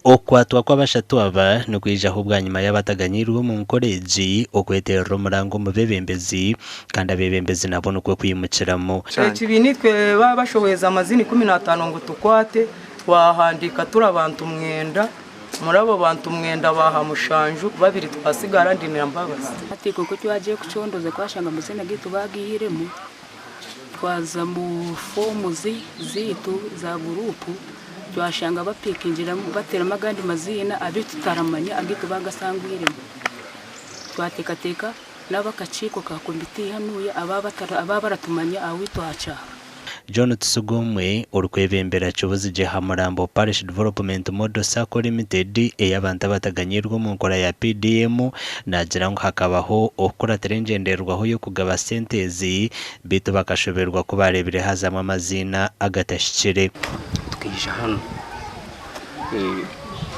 Okukwatwa kw'abashatu aba nikwijaho bwanyima y'abataganyiirwe omu nkora egi okweteerera omuranga omu beebembezi kandi abeebembezi nabo nikwo kwimukiramu. Ekibiina itwe baaba bashohweze amazina 15 ngu tukwate, twahandiika turi abantu mwenda, muri abo bantu mwenda baaha mushanju, babiri twasigara ndi na Mbabazi. Hati itwe ku twagiire kucondoza twashanga amazina gaitu baagaihiremu, Twaza mu foomu zaitu za guruupu twashanga bapikingiremu bateiremu agandi maziina agu tutaramanya agaitu baagasangwiremu. Twateekateeka n'ab'akakiiko ka komiti hanuya abaaba baratumanya ahawaitu aha kyaro. John Tusigomwe orikwebembera Kibuzigye Hamurambo Parish Development Model Sacco Limited ey'abantu abataganyiirwe omu nkora ya PDM naagira ngu hakabaho okukuratira engyendererwaho y'okugaba sente ezi beitu bakashoberwa ku baareebire hazamu amaziina agatahikire. Tukaija hanu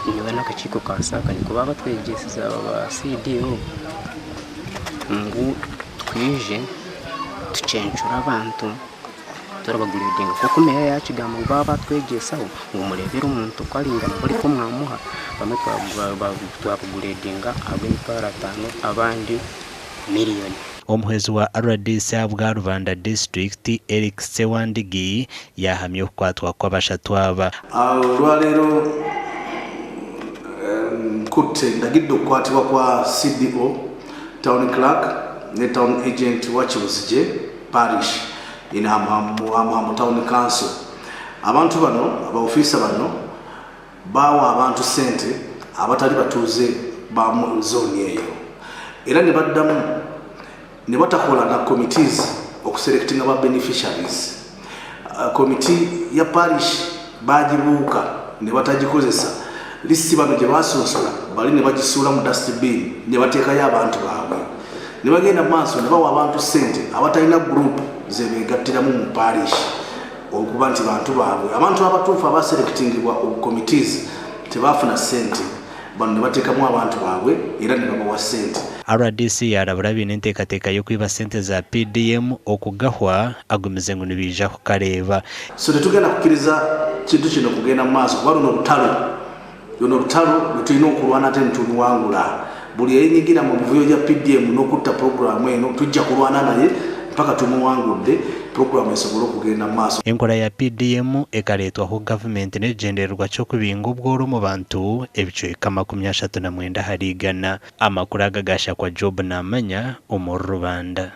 nyowe n'akakiiko ka saaka nikwo baabatwegyesize aba ba CDO ngu twije tucencure abantu turabaguredinga nk'oku meeya yaakigamba ngu baaba batwegyesaho ngu mureebere omuntu oku aringana abe arikwo mwamuha bamwe twabaguredinga ahabw'emitwaro ataano abandi miriyoni. Omuhwezi wa rdc ahabwa Rubanda disiturikiti, Eric Ssewandigi yaahamya okukwatwa kw'abashatu aba. Olwaleero nkutte ndagidde okukwatibwa kwa CDO, Town Clerk ne Town Agent wa Kibuzigye Parish in Hamuhamu Town Council. Abantu bano, ba ofiisa bano baawa abantu ssente abatali batuuze ba mu zooni eyo era ne baddamu ne batakola na committees okuselectinga ba beneficiaries. Committee ya parish baagibuuka ne batagikozesa, list bano gye baasunsula bali ne bagisuula mu dust bin ne bateekayo abantu baabwe. Ne bagenda mu maaso ne bawa abantu ssente abatalina group ze beegattiramu mu parish okuba nti bantu baabwe. Abantu abatuufu abaaselectingibwa obu committees tebaafuna ssente. Bano ne bateekamu abantu baabwe era ne babawa ssente. Rdc yaarabura abaine enteekateeka y'okwiba sente za PDM okugahwa agumize ngu nibaija kukareeba. So tetugenda kukiriza kintu kino kugenda mu maaso kuba runo rutaro, runo rutaro rwetulina okulwana ate nituluwangula. Buli eyenyigira mu mivuyo gya PDM n'okutta pulogulaamu eno tujja kulwana naye mpaka tumuwangudde pulogulaamu esobole okugenda mu maaso. Enkora ya PDM ekareetwaho gavumenti n'ekigyendererwa ky'okubinga obworo omu bantu ebicweka 39 ahari igana. Amakuru aga gaashakwa Job Namanya omuri Rubanda.